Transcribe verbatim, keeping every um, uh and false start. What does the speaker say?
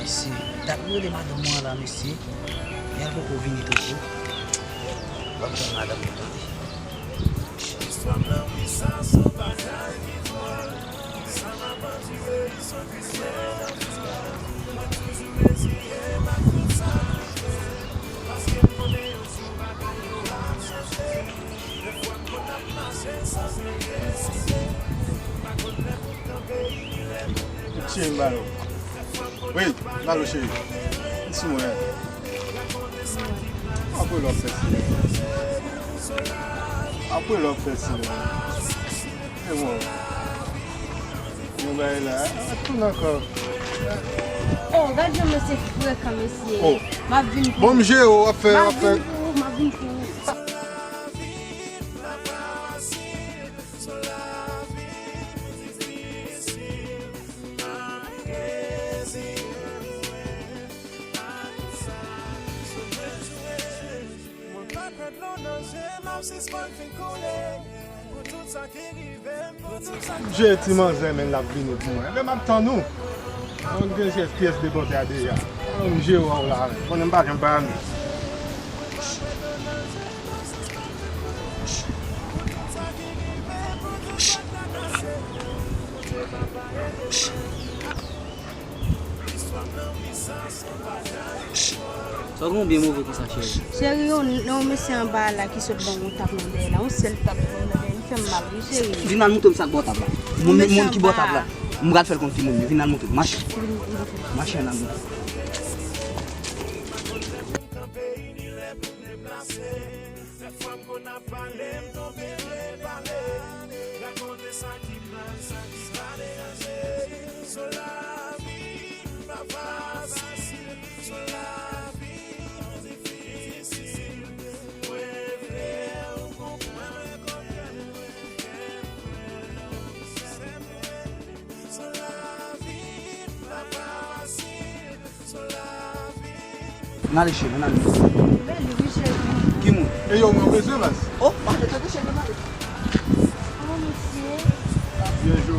Mesye, dat m rele madanm mwen an la, mesye. Li al poko vini tankou. W ap tann madanm mwen tande. Cheri, m ba yo. Wi, m ba yo, cheri. Li sou mwen. Apre lè w fè silans. Apre lè w fè silans. E bon. Yon bagay la, ap tounen ankò. Oh, gad jan mesye frekan, mesye. Oh. M ap vin pou ou. Bon, m jere w, w ap fè, w ap fè. M ap vin pou ou, m ap vin pou ou. M jere ti manzè, men l ap vini pou mwen. Ebyen, m ap tann ou. Mwen gen jès pyès de bòtè a deja. Alò, m jere w la, konnen m pa janm pa ale. Sa w gen w byen move konsa, cheri? Cheri, yon, yon mesye anba la ki sot ban m yon tap nan dèyè la. Yon sèl tap ban m nan dèyè, li fè m mal, wi, cheri. Vin al montre m sa k bò tap la. Moun, moun ki bò tap la. M pral fè l konn ki moun li. Vin al montre m. Mache. Mache, ann al montre. N ale, cheri, n ale. Bèl wi, cheri. Ki moun? E yo, mwen bezwen, baz. Oh, m ale, tande, cheri, n ale. Oh, mesye. Byen jwe,